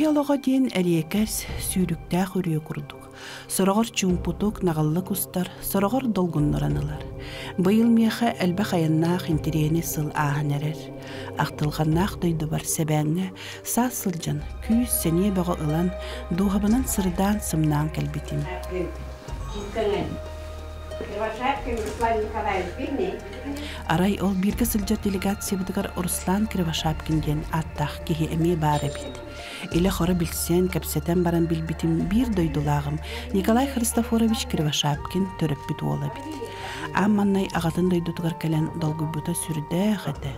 Киһи олоҕо диэн эриэкэс, сүүрүктээх үрүйэ курдук. Сороҕор чуумпутук, наҕыллык устар, сороҕор долгуннуран ылар. Быйыл миэхэ элбэх айаннаах интэриэһинэй сыл ааһан эрэр. Ахтылҕаннаах дойдубар Сэбээҥҥэ саас сылдьан, күүс, сэниэ бөҕө ылан, дууһабынан сырдаан, сымнаан кэлбитим. Арай ол бииргэ сылдьар делегациябытыгар Руслан Кривошапкин диэн ааттаах киһи эмиэ баар эбит. Илэ-хоро билсэн, кэпсэтэн баран билбитим биир дойдулааҕым Николай Христофорович Кривошапкин төрөппүт уола эбит. Аан маҥнай аҕатын дойдутугар кэлэн долгуйбута сүрдээх этэ.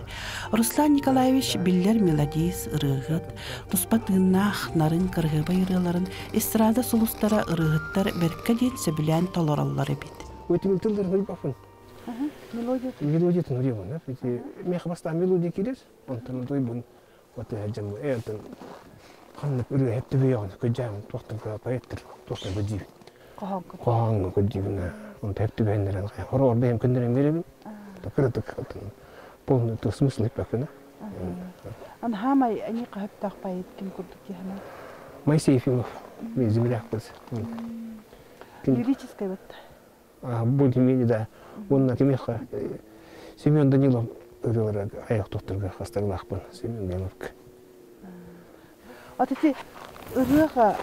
Руслан Николаевич биллэр мелодист, ырыаһыт, туспа тыыннаах, нарын кырыһыабай ырыаларын эстрада сулустара ырыаһыттар бэркэ диэн сөбүлээн толороллор эбит. Өтүгүн тылларын уйбаппын. Мелодиятын? Мелодиятын уйабын. Миэхэ бастаан мелодия киирэр, онтон утуйбун отыһа дьаммы э онтон ханнык ырыа хэптибийэҕин көдьээн туохтан поэттер туохтан көдьиибин. Хоһооҥҥо көдьиибин. Онто хэптибэһиннэрэн хороҕор бэйэм көннөрөн биэрэбин. Кыратык полный смысл иппэккин. Ан хаамай ани хаһыптаах поэт ким курдук киһана? Моисей Ефимов, земляк быз. Лирическай батта. Более-менее да. Уонна кимиэхэ Семен Данилов ырыалара айах тохторго хастарлаахпын Семен Даниловка. От ити ырыаға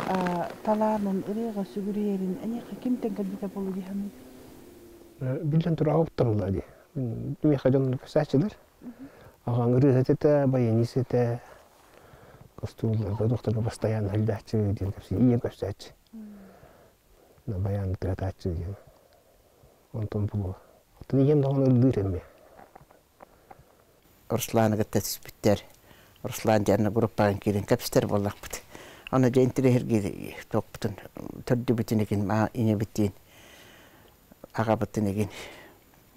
талаанын, ырыаға сүгүрүйэрин эниэхэ кимтэн кэлбитэ буолуо дии саныыбын? Биллэн турар аҕабыттан дии. Миэхэ дьон кэпсээччилэр. Аҕаҥ ырыаһыт этэ, баянист этэ, костуулларга докторга постоянно сылдьааччы диэн кэпсии, ийэм кэпсээччи. Баян тыатааччы диэн. Онтон бу оттон ийэм даҕаны ыллыыр эмиэ. Русланы кытта түспүттэр. Руслан диэн группаҕа киирэн кэпсэтэр буоллахпыт. Аны дьэ интириэһиргиир туохпутун төрдүбүтүн игин ийэбитиин аҕабытын игин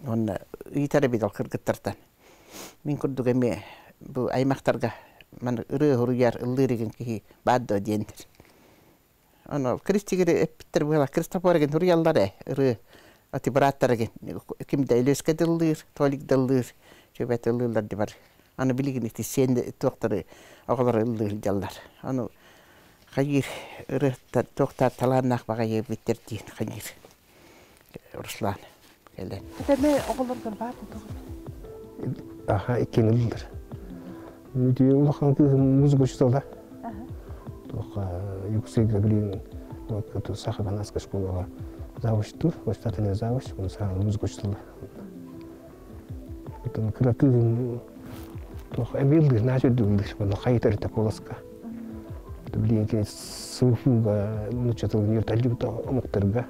уонна ыйытар эбит ол кыргыттартан. Мин курдук эмиэ бу аймахтарга маны ырыа суруйар, ыллыыр игин киһи баар дуо диэннэр. Ону Кристигири эппиттэр быһалар Христофор игин суруйаллар ээ ырыа ати бырааттар игин ким да Өлүөскэ да ыллыыр, Толик да ыллыыр, Чөбөт ыллыыллар ди бар. Аны билигин ити сиэн туохтары оҕолор ыллыы сылдьаллар. Аны хайыыр ырыаттар туохтаар талааннаах баҕайы эбиттэр диэн хайыыр Руслан кэлэн. Этэме оҕолоргор баар да Аха иккини ыллар. Үтүө улахан кыыһым музыка учуутала. Туохха Юксыйга билин вот Саха-Канадская школаға завучтур, воспитательный завуч, он саха музыка учуутала. Потом кыра кыыһым туох эмиэ ыллыыр, наһаа үрдүк ыллыыр, хайытар этэ куоласка. Билигин кини СУФУга нуучча тылын үөрэтэллибит омуктарга.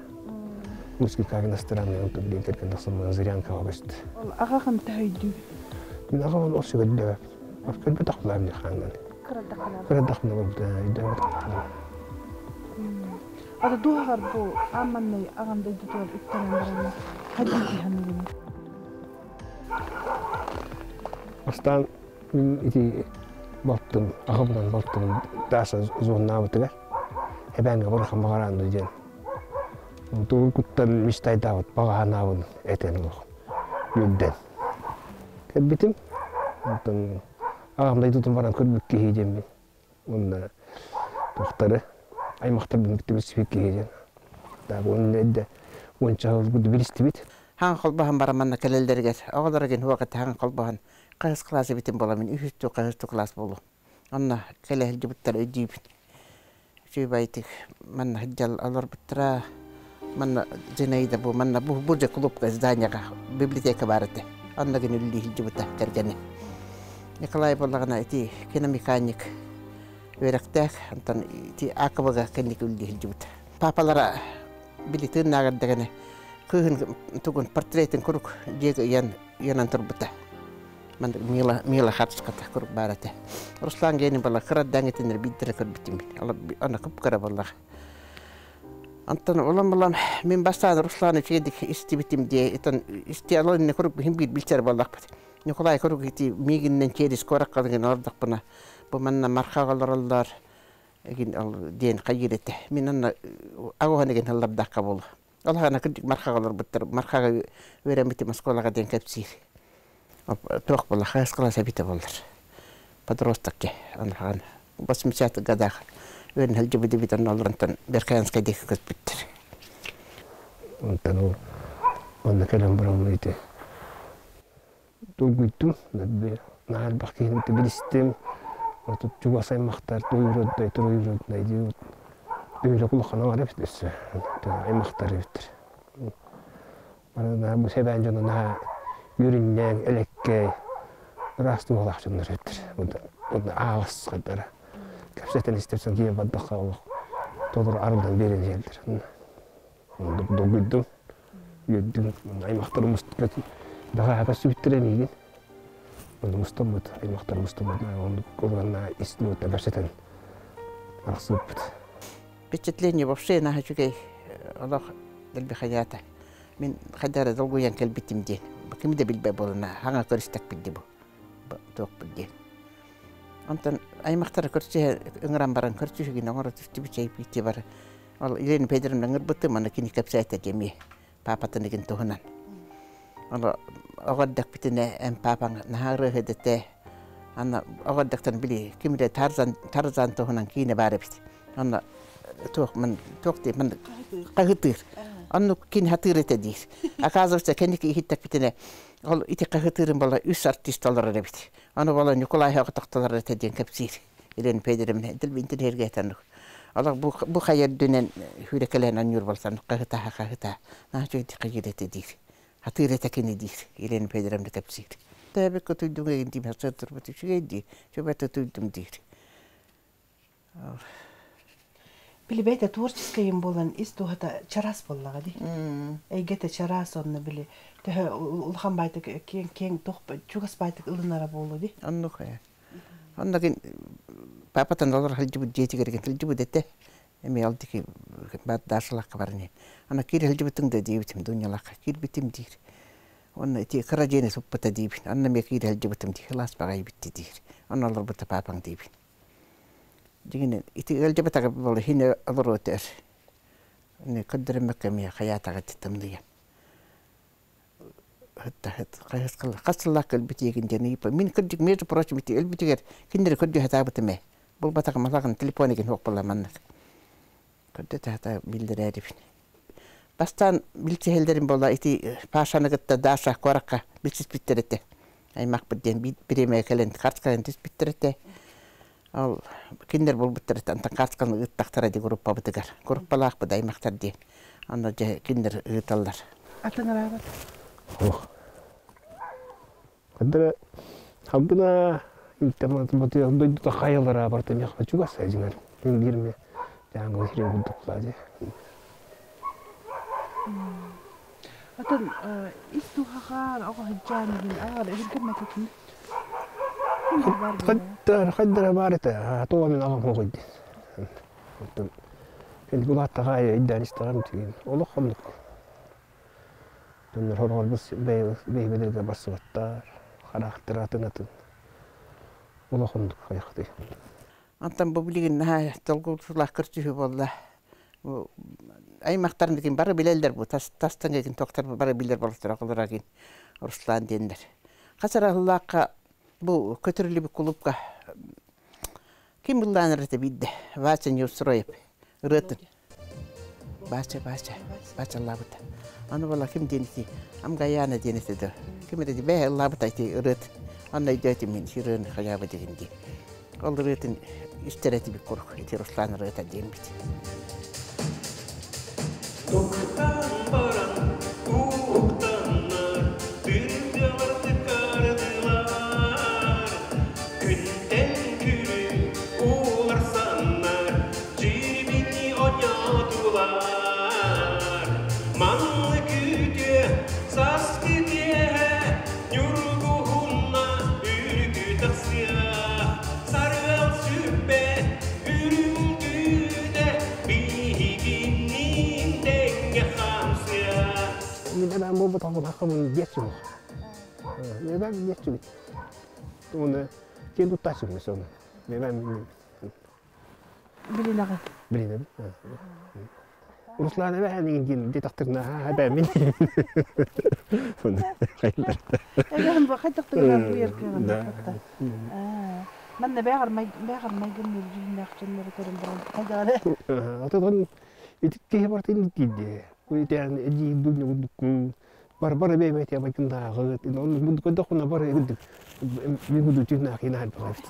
Русский как иностранный, он билигин кэргэн тахсан Зырянкаҕа көстө. Ол аҕаҕын төһөйдүүгүн? Мин аҕабын ол сүгэрдэбэп. Көрбөтөх булаам хааннан. Кырадахпына өйдөөбөт. Ата дуоһар бу аамманнай аҕам дойдутугар үктэнэн баран хайдах дии Бастаан мин ити балтым, аҕабынан балтым Даша звоннаабытыгар эбээҥҥэ барахан баҕараанды диэн тугу куттан мечтайдаабыт баҕаһанаабын этэн олох үөрдэн кэлбитим. Онтон аҕам дойдутун баран көрбүт киһи диэммин уонна туохтары аймахтарбын кытта билсибит киһи диэн. Так уонна эрдэ уонча сыл билистибит. Хаҥ холбоһон баран манна кэлэллэригэр оҕолор игин хуоката хаҥ холбоһон хаһыс класс эбитин буоламмын үһүс хаһыс класс буолуо. Онно кэлэ сылдьыбыттар өйдүүбүн. Үчүгэйдик манна сылдьал олорбуттара. Манна Зинаида бу манна бу бу же клубка зданияга библиотека баар этэ. Онно гин үллүү сылдьыбыта кэргэнэ. Николай буоллаҕына ити киномеханик үөрэхтээх, онтон ити АКБга кэнники үллүү сылдьыбыта. Папалара били тыыннааҕар даҕаны кыыһын тугун портретин куруук дьиэгэ ыйан ыйанан турбута. Маннык Мила Мила хатыската куруук баар этэ. Руслан Генин буолла кыра даҥытыннар биирдэрэ көрбүтүм. Аны кып-кыра буоллаҕа. Онтон улам улам мин бастаан Руслан үчүгэйдик истибитим дии итон исти алын куруук биһим биир билсэр буоллахпыт. Николай куруук ити миигиннэн через куоракка гын олордохпуна бу манна мархаҕа олороллор эгин ол диэн хайыыр этэ. Мин онно агоһан эгин ыллардахха буолуо. Ол аҕана кырдьык мархаҕа олорбуттар. Мархаҕа үөрэммитим оскуолаҕа диэн кэпсиир. Туох буолла, хайыс класс эбитэ буоллар. Подросток ке, анахан 80 годах. Үөрэн сылдьыбыт эбит онно олоронтон Верхоянскай диэки көспүттэр. Онтон ол онно кэлэн бараммын ити долгуйдум. Наһаа элбэх киһини билистим. Отут чугас аймахтар туйуруддай туруйуруддай дии бөһүөлэк улахана бар эбит өссө аймахтар эбиттэр. Бары наһаа бу сэбээн дьоно наһаа үөрүнньэҥ, элэккэй, ыраас дууһалаах дьоннор эбиттэр. Онно ааҕас хайдара. Кэпсэтэн истэрсэн киһи бардахха олох толору арыллан биэрэн иһэллэр. Долгуйдум, үөрдүм. Аймахтарым бэҕэһээ көрсүбүттэрэ миигин. Онно мустаммыт, аймахтарым мустаммыт, оннук олоронна ис нуотта кэпсэтэн арахсыбыппыт. Впечатление вообще наһаа үчүгэй олох дэлби хайаата. Мин хайда эрэ долгуйан кэлбитим диэн. Кими да билбэт буолана хаҥа көрүстэкпит дии бу. Туохпут диэн. Онтон аймахтара көрсүһэ ыҥыран баран көрсүһүгүн оҥоро түстүбүт чэйбит бары. Ол Елена Федоровна ыҥырбытым, аны кини кэпсээтэ дии эмиэ паапатын игин туһунан. Ону оҕо эрдэхпитинэ эн паапаҥ наһаа ырыаһыт этэ. Аны оҕо эрдэхтэн били ким эрэ Тарзан, Тарзан туһунан киинэ баар эбит. Онно туох мын туох диир мын хаһытыыр. Оннук кини хатыыр этэ диир. Оказывается, кэнники иһиттэхпитинэ ол ити хаһытыырын буола үс артист олорор эбит. Аны буола Ньукулай оҕотохтолор этэ диэн кэпсиир. Елена Федоровна интеллигентнэргэ Олох бу бу хайа үрдүнэн сүүрэкэлээн оонньуур буолсан хаһытаһа хаһыта наһаа үчүгэйдик хайыыр этэ диир. Хатыыр этэ кини диир. Елена Федоровна кэпсиир. Тээбиккэ утуйдуҥ эйин диир сырдырбыт үчүгэй дии. Сүбэтэ утуйдум диир. Били бэйэтэ творческайым буолан ис дууһата чараас буоллаҕа дии. Эйгэтэ чараас онно били төһө улахан баайтык киэҥ киэҥ туох чугас баайтык ылынара буолуо дии. Оннук ээ. Онно папатан олоро сылдьыбыт дьиэтигэр сылдьыбыт этэ. Эмиэ ол диэки Дашалаахха баран иһэн. Аны киирэ сылдьыбытыҥ да диэбитим, Дунялаахха киирбитим диир. Уонна ити кыра дьиэни суппута диибин. Онно эмиэ киирэ сылдьыбытым диир. Кылаас баҕайы битти диир. Онно олорбута паапаҥ диибин. Дьиҥинэн ити ыалдьыбатаҕа буолла иһин олоруо этэ өр. Көрдөрүммэккэ эмиэ хайаатаҕа ити тымныйан. Хас сыллаах кэлбитиэгин диэн ыйыппа. Мин кырдьык, между прочим, ити өлбүтүгэр кинилэри көрдүү сатаабытым ээ. Булбатаҕым алаҕын телефон игин суох буолла маннык. Көрдө хата биллэрээрибин. Бастаан билсиһэллэрин буола ити Пашаны кытта Даша куоракка билсиспиттэр этэ. Аймахпыт диэн бириэмэ кэлэн карточканан түспүттэр этэ. Ол кинилэр булбуттар этэ. Онтон карточканы ыыттахтара дии группабытыгар. Группалаахпыт аймахтар диэн. Онно дьэ кинилэр ыыталлар. Атын араабат. Ох. Хаддара халбына дойдута хайалара барта миэхэ чугас дьиҥэр мин биирме дьааҥы сирин курдук дии. Атын ис дууһаҕар оҕо сылдьан иһин ааҕар өһүргэммэтэтин Хаддара хаддара баар этэ тоҕо мин аҕам хоҕуй диэн. Оттон улааттаҕа өйдөөн истэҕим тиийэн олох оннук. Дьоннор хороҕор бэйбэлэргэ барсыбаттар, хараахтара атын-атын. Олох оннук хайахтый. Онтон бу билигин наһаа долгутуулаах көрсүһүү буолла. Аймахтарым дигин бары билэллэр бу тастан эгин тохтор бары билэр болустар оҕолор агин Руслан диэннэр. Хас араллаахха бу көтөрүлүбүт кулуупка ким быллаанар этэ биирдэ Вася Неустроев ырыатын Баача, Баача, Баача ыллаабыта. Аны буола ким диэн ити Амгаяна диэн этэ да. Ким эрэ бээ ыллаабыта ити ырыат. Анна өйдөөтүм мин ырыаны хайаабы дигин дии. Ол ырыатын истэр этибит курuk ити Руслан ырыата диэн бит. Туктан баран уктаннар, тыынньаларды кардылар. Күнтэн күнү уларсаннар, дьирибини оонньоотулар. Маннык үтүө сааскы киэһэ ньургуһунна үргү тахсыа. Сарыал сүппэт үрүҥ түүнэ биһигинниин тэҥҥэ хаамсыа. Мин эбээм буолбатах хабын диэччи Эбээм диэччибит. Уонна киэн туттааччыбын өссө ону. Эбээм Билинэҕин. Билинэбин. Руслан эбээн игин диэн диэтэхтэринэ аа эбээммин. Эбээм бу хайдах тугунан буйар кыаҕын. Манна бэҕэр майгын дьүһүннээх дьоннору көрөн баран хайдаҕары. Атытын ити киһи бартын тиийдэ. Куйутаан эдии дуня курдуккун бар бар бэйбэтэ майгындааҕыт онну көрдөххүнэ бар үрдүк мин курдук түннаах инаһар баҕабыт.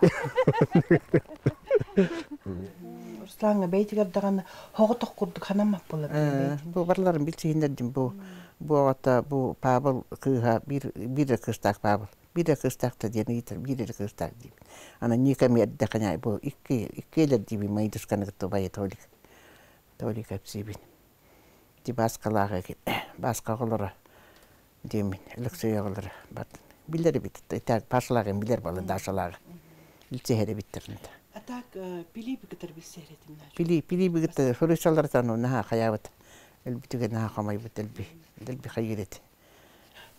Руслаҥҥа бэйэтигэр даҕаны хоҕотох курдук ханаммат буолар. Бу барларын билсиһиннэрдим бу бу оҕото бу Павел кыыһа биир биир эрэ кыыстаах Павел биир эрэ кыыстаах да диэн ыйытар биир эрэ кыыстаах диибин аны Ника эрдэхинэ бу икки иккиэлэр диибин Майдушканы кытта убайа Толик Толик кэпсиибин ити Бааскалаах Бааска оҕолоро диэммин Өлөксөй оҕолоро бардын билэр эбит Пашалааҕын билэр буолла Дашалааҕы билсиһэр эбиттэр А так Пилипи кытары билсиһэр этим Пилип Пилипи кытта суруйсаллартан наһаа хайаабыт өлбүтүгэр наһаа хомойбут дэлби дэлби хайыыр этэ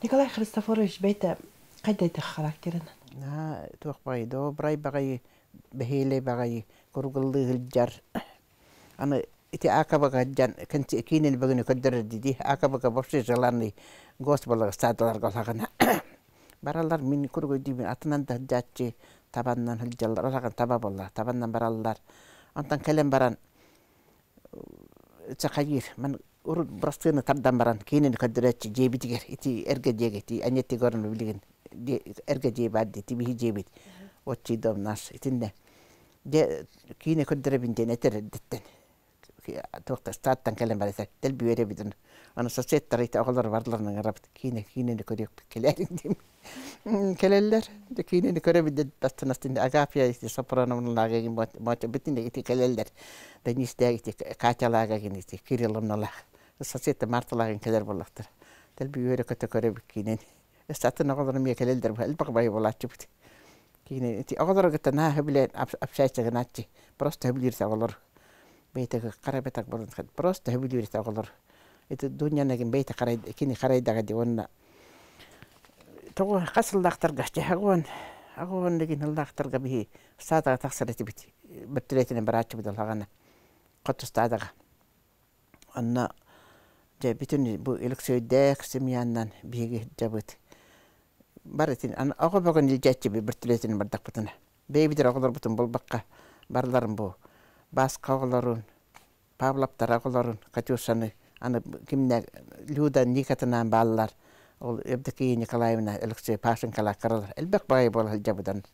Николай Христофорович бэйэтэ хайдайдах характерын? Наһаа туох баҕайы добрай баҕайы бэһиэлэй баҕайы куругуллыы сылдьар Аны ити АКБ-га дьан киин бүгүнү көрдөрөр дии АКБ-га вообще желанный гость буолар стадаларга улаҕана бараллар мин кургуй диибин атынан да сылдьааччы табаннан сылдьаллар улахан таба буолла табаннан бараллар онтон кэлэн баран сахайыыр ман урут бырастыаны тардан баран киинини көрдөрөөччү дьиэбитигэр ити эргэ дьиэгэ ити Анетти Егоровна билигин эргэ дьиэ баар дии тибиһи дьиэбит отчий дом наш итиннэ Дьэ киинэ көрдөрөбүн диэн этэр эрдэттэн туох да статтан кэлэн барыта дэлби үөрэбитин аны соседтар ити оҕолор барларын ыҥырабыт киинэ киинэни көрүөхпүт кэлээриҥ диим кэлэллэр дьэ киинэни көрөбүт диэн бастан астын Агафья ити Сопроновналаах эгин бүтүн ити кэлэллэр Денистээх ити Катялаах эгин ити Кирилловналаах соседта Марталаах кэлэр буоллахтар дэлби үөрэ-көтө көрөбүт киинэни өссө атын оҕолор эмиэ кэлэллэр элбэх бай буолааччыбыт Киһини ити оҕолору кытта наһаа сөбүлээн общаться гынааччы. Просто сөбүлүүр оҕолор. Бэйэтэ хара бэтэх буолан просто сөбүлүүр оҕолор. Ити Дуняны бэйэтэ харай кини харайдаҕа дии уонна тоҕо хас сыллаахтарга чэһэҕуон аҕуон дэгин сыллаахтарга биһи стадаҕа тахсар этибит. Бөртүлэтинэн барааччыбыт алаҕана. Хоту стадаҕа. Онно дьэ бүтүн бу Өлөксөйдөөх семьяннан биһиги сылдьабыт. Барытын аны оҕо бөҕөнү илдьээччибит бөртөлүөтүнэн бардахпытына. Бэйэбит эрэ оҕолорбутун булбакка барыларын бу Бааска оҕолорун, Павловтар оҕолорун, Катюшаны аны кимнэ Люда Никатынаан бааллар. Ол Евдокия Николаевна Өлөксөй Пашенькалаах кыралар элбэх баҕайы буола сылдьабытын.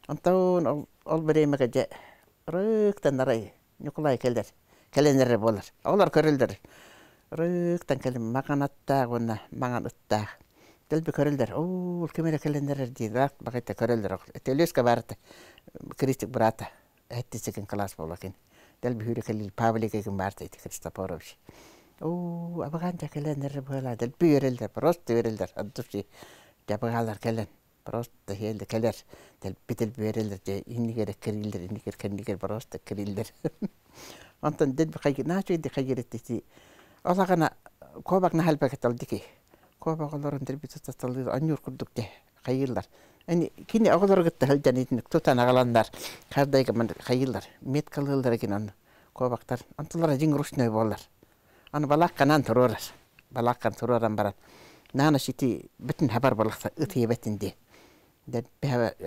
Онтон ол ол бириэмэгэ дьэ ырыыктан арай Ньукулай кэлэр, кэлэн эрэ буолар. Оҕолор көрөллөр. Ырыыктан кэлин маҥан аттаах уонна маҥан ыттаах. Дэлби көрөллөр. Оо, ким эрэ кэлэн эрэр диир. Ыраах баҕайыта көрөллөр. Төлүөскэ баарта Критик брата. Эттисикин класс буолакин. Дэлби хүүрэ кэлил Павлик эгин баарта ити Христофорович. Оо, абагаан дьэ кэлэн эрэр буолаа. Дэлби үөрэллэр, просто үөрэллэр. От души. Дьабагаалар кэлэн. Просто иһэллэр кэлэр дэлби биэрэллэр дьэ иннигэр эккирииллэр иннигэр кэннигэр просто эккирииллэр онтон дэлби хайгы наһаа үчүгэйдик хайгырыт ити ол аҕана куобах наһаа элбэх дики куобах олорон дэлби тутаталыыр онньуур курдук дьэ хайыыллар ини кини оҕолору кытта сылдьан итинник тутан аҕаланнар хардайга хайыыллар меткалыыллар гин онно куобахтар онтулара дьиҥ ручной буолар Аны балаакканан туруорар. Балааккан туруоран баран, наана сити бүтүн хабар балахса ытыйбатын дии.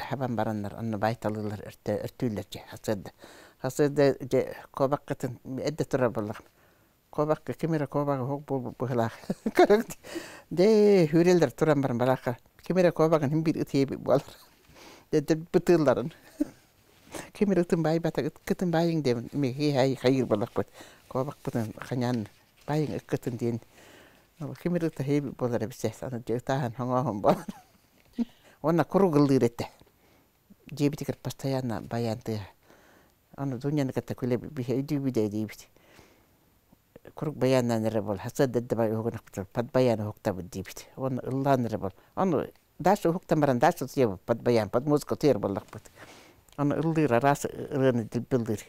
Хабан бараннар онно байталыылар өртүүллэр дьэ хасыарда. Хасыарда дьэ куобаккытын эрдэ турар буоллаҕым. Куобакка ким эрэ куобаҕы уһук буолбут быһыылаах. Көрөҥ дьэ үүрэллэр туран баран балаакка ким эрэ куобаҕын син биир ытыйбыт буолар. Дьэ бытыылларын. Ким эрэ ытын баайбата ыккытын баайыҥ диэбин эмиэ хайыыр буоллахпыт куобахпытын ханьаан баайыҥ ыккытын диэн ким эрэ ыта буолар эбит аны дьэ ытааһын хоҥооһун буолар уонна куругуллуур этэ дьиэбитигэр постоянно баян тыаһа аны Дуняны кытта күлэ өйдүүбүт диибит курук баяннаан эрэ буол сарсыарда эрдэ уһугунахпыт под баян уһуктабыт диибит уонна ыллаан эрэ буол аны Дальше уһуктан баран дальше утуйабыт под баян, под музыка утуйар буоллахпыт. Аны ыллыыр араас ырыаны ыллыыр.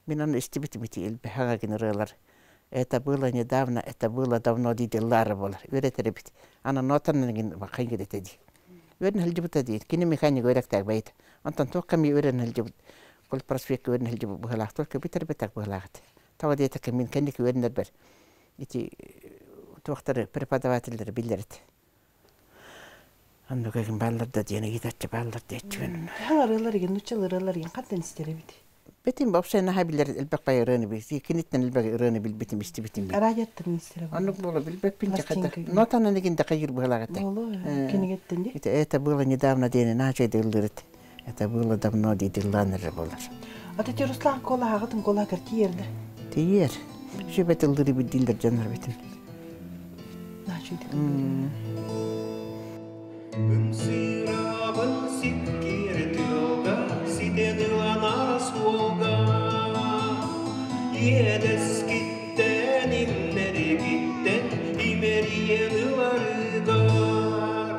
Мин аны истибитим ити элбэхэ гин ырыалар. Это было недавно, это было давно дии ыллаары буолар. Үөрэтэр эбит. Аны нотанан гин хайгыр этэ дии. Үөрэн сылдьыбыта дии. Кини механик үөрэхтээх бэйэтэ. Онтон туох кэми үөрэн сылдьыбыт. Кол проспекка үөрэн сылдьыбыт быһыылаах. Только бүтэрбэтэх быһыылаах этэ. Тоҕо диэтэххэ мин кэнники үөрэнэрбэр ити туохтары преподавателлэри биллэр этэ. Оннук эгин бааллар да диэн ыйытаччы бааллар диэччибин. Хаҥ ырыалар игин, нуччал ырыалар игин хантан истэр эбит? Бетин вообще наһаа билэр элбэх бай ырыаны бил. Киниттэн элбэх ырыаны билбитим, истибитим. Радиоттан истэр Оннук буола билбэппин дьахата. Нотанан игин да кайыр быһалаах этэ. Буолу, кинигеттен ди. Это, это было недавно диэн наачай дыллырыт. Это было давно дииллаан эрэ буолар. Ата ти Руслан кола ағытын кола кер тиерді. Тиер. Сүбэ тыллыры билдилер дьоннор битин. Наачай Ымсыырабын сиккиэр тыалга, ситэн ыланар суолга. Иэдэскиттэн, имнэригиттэн имэрийэн ыларыгар.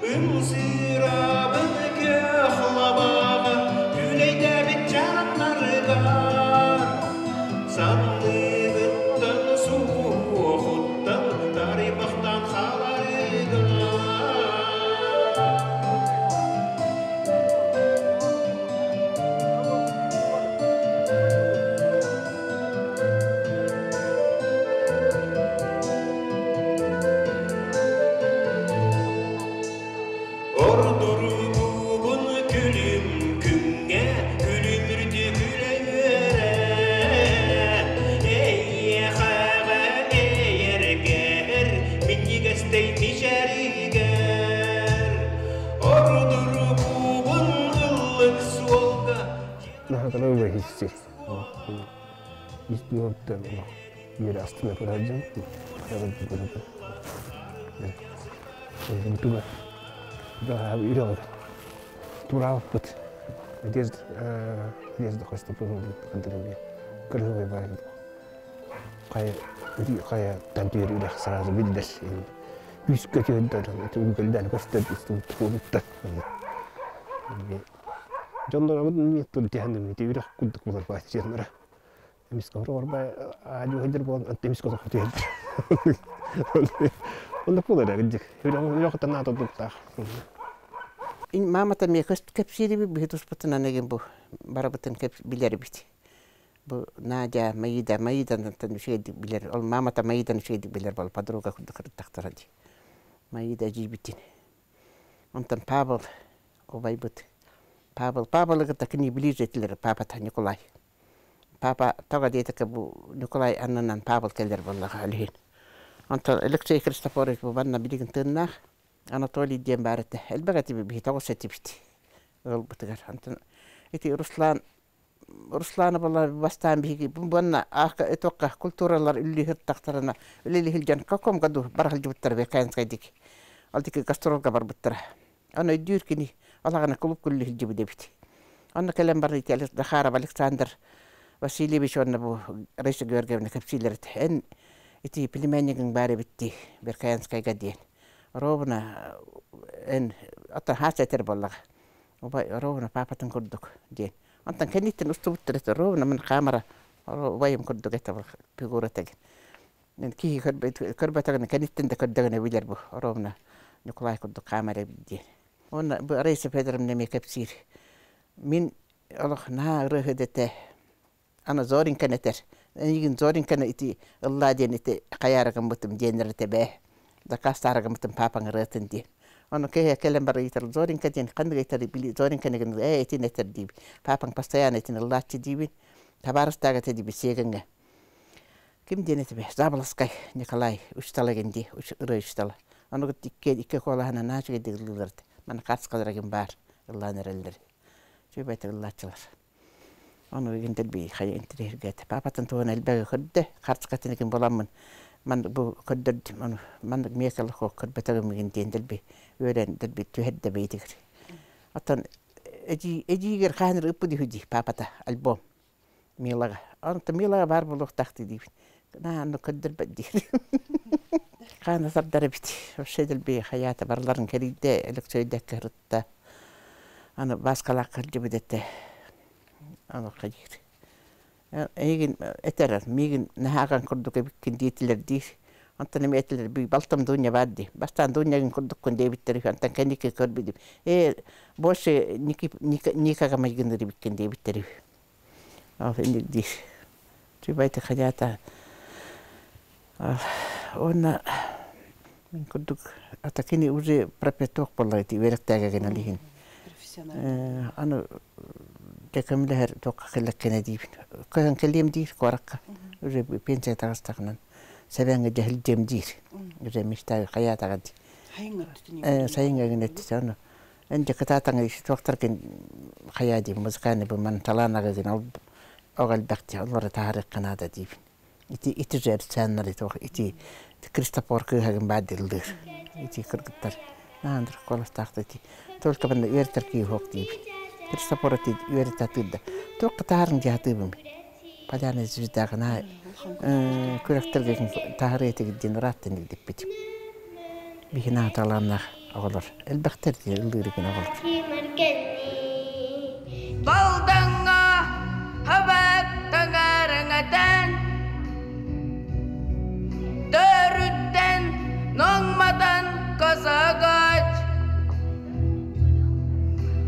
Ымсыырабын көх лабааҕа, күлэйдээбит чааттарыгар. Санныгыттан, суһуохуттан, тарыйбахтаан хааларыгар. Ордуругубун күлүм күҥҥэ күлүмүрдү күлэ үөрэ Эйиэхэҕэ эйэргэр минньигэстэй мичээригэр Ордуругубун ыллык суолга Наһаа убайһисси. Ис дууһаттан үөрэ астына көрөрдүм. Туга үрэҕи тураабыппыт. Надежда Надежда Христофоровна кырыһыбай баар хайа хайа тантүөр үрэх сразу биллэр күүскэ түһүнтэн үгүлдэн көстөр туолуттар дьоннор тыл тиһэн үрэх курдук булар баай Эмискэ орбай аадьу сылдьар буолан онто эмискэ олоххо түһэллэр. Оннук буолар эрэ Үрэх наата дуктаах. Мамата миэхэ кэпсиириби биһи туспутунан эгин бу барыбытын билэрбит. Бу Надя, Маида, Маидантан үчүгэйдик билэр. Ол мамата Маидан үчүгэйдик билэр бол подруга курдук кырыттахтара дии. Маида дьиибитин. Онтон Павел убайбыт. Павел, Павелы кытта кини ближе этилэр папата Николай. Папа тоҕо диэтэкэ бу Николай аннынан Павел кэлэр буоллаҕа Алиһин. Онтон Алексей Христофорович бу манна билигин тыыннаах. Анатолий диэн баар этэ. Элбэх этибит биһи тоҕус этибит ыалбытыгар. Онтон ити Руслан Руслана была бастаан биһиги буонна аахка этокка культуралар үллүһүртахтарына үлэлиһилдьэн каком году барахылдьыбыттара Бекаинскайдик. Ол дики гастролга барбыттара. Аны өйдүүр кини алаҕана кулуп күллүһүлдьүбүт эбит. Онно кэлэн баран ити Захаров Александр Васильевич уонна бу Раиса Георгиевна кэпсииллэр этэ. Эн ити племяннигиҥ баар эбит дии Верхоянскайга диэн. Ровно эн оттон хаас этэр буоллаҕа. Убай ровно папатын курдук диэн. Онтон кэнниттэн устубуттар этэ ровно мин хаамара убайым курдук этэ фигура деген. Мен киһи көрбөтөҕүнэ кэнниттэн да көрдөҕүнэ билэр бу ровно Ньукулай курдук хаамар эбит диэн. Уонна бу Раиса Федоровна эмиэ кэпсиир. Мин олох наһаа ырыаһыт этэ. Аны Зоринканы этэр. Эйигин Зоринканы ити ыллаа диэн ити хайаары гыммытым диэннэр этэ бээ. Заказтаары гыммытым паапаҥ ырыатын диэн. Ону киһи кэлэн бары ыйытар Зоринка диэн ханнык ыйтар били Зоринканы гын ээ итин этэр диибин. Паапаҥ постоянно итин ыллааччы диибин. Табаарыстаах этэ диибин сиэгэҥҥэ. Ким диэн этибэ Заболоцкай Николай учутала гин дии ырыа учутала. Ону икки икки куолаһынан наһаа үчүгэйдик ыллыыллар этэ. Маны хаацкалара ким баар ыллаан эрэллэр. Үчүгэй ыллааччылар. Ону игин дэлби хайа интириэһиргээтэ. Папатын туһун элбэҕи көрдө. Хартыскатын игин буламмын ман бу көрдөрдүм ону маннык миэкэл көрбөтөгүм игин диэн дэлби үөрэн дэлби түһэрдэ бэйэтигэр. Оттон эдьиигэр хаһан ыппыт үһү дии папата альбом Милаҕа. Онтон Милаҕа баар буолуохтаах диибин. Наһаа көрдөрбөт диир. Хаана тардар эбит. Вообще дэлби хайаата барыларын кэрийдэ, Өлөксөйдөккө ырытта. Аны Бааскалаах кырдьыбыт этэ. Аны хайыыр. Эйигин этэр, миигин наһааҕан курдук эбиккин диэтилэр диир. Онтон эмиэ этилэр, балтым Дуня баар дии. Бастаан Дунягын курдуккун диэбиттэр үһү, онтон кэнники көрбүтүм. Ээ, больше Никаға майгынныр эбиккин диэбиттэр үһү. Ол инник диир. Чубайты хадята уонна мин курдук Ата кини уже пропеток болла ити үөрэхтээгэ гына. Аны декемлэһэр тоққа келлеккене диибин. Кыһын келием диир куоракка. Уже пенсия тагыстагынан себеңе жехил диир. Уже мечтаю хаятага ди. Сайын генетти аны. Энде кытаатаңа тоқтаркен хая ди музыканы бу ман таланага дин ол оҕал бакти олора таарык канада диибин. Ити ити жер сәннәри тох ити Кристофор кыһагын баадылдыр. Ити кыргыттар. Наандыр колостаахта ити. Только банда үертер ки хок диибин. Кристофор ити үертатыдда. Тоққа таарын жаатыбым. Поляна звездагына күрәктерге тахары этигдин раттын диппит. Бихина таланнах оҕолор. Элбэхтер ди ылдырыгын оҕолор. Балдаңа хабак таңарыңатан Төрүттен ноңматан косагач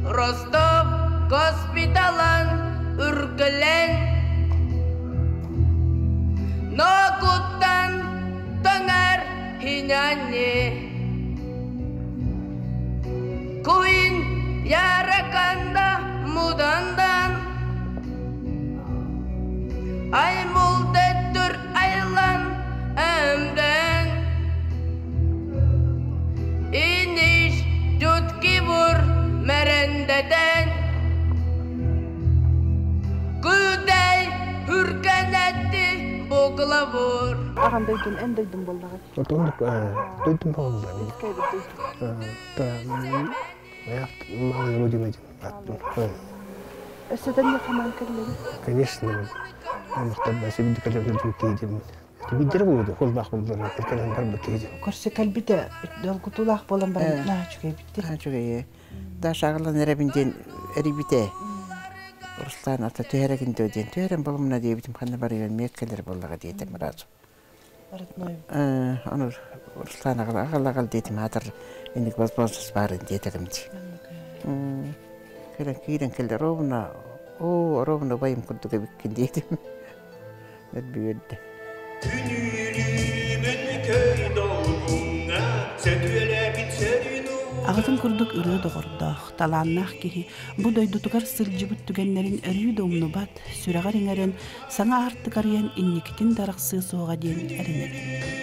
Ростов госпиталан үркелен Нокуттан таңар хиняне Куин яраканда мудандан Аймулдеттүр айлан әмден Иниш жуткибур мәрендеден Күдәй хүркәнәтти буглавур. Аҕам дойдун, эн дойдун буоллаҕа. Отондук дойдум болла. Та я малая родина дин. Өссө дэнне хаман кэллэри. Конечно, махтабба себидди калем кейдим. Биддер буду, холбах булдыр, кэлэн барбы кейдим. Көрсө кэлбите долгутуулаах буолан баран наһаа үчүгэй битти. Чугай. Да шагылан эребинден эрибите. Руслан ата түһәреген дöден. Түһәрен болумна диебитим ханна барыган меккелер боллага диетем разу. Родной. Аны Руслан агала агала диетим хатыр иник возможность барын диетем ди. Кэлэн киирен кэлде ровно о ровно байым курдук эбиккин диетим. Бүйөдде. Күнүлүмүн көй долгуңа сөтүөлэбит сөрүнү Аҕатын курдук ырыа доҕордоох, талааннаах киһи бу дойдутугар сылдьыбыт түгэннэрин өрүү да умнубат, сүрэҕэр иҥэрэн, саҥа аартык арыйан инникитин да арахсыа суоҕа диэн эрэнэбин.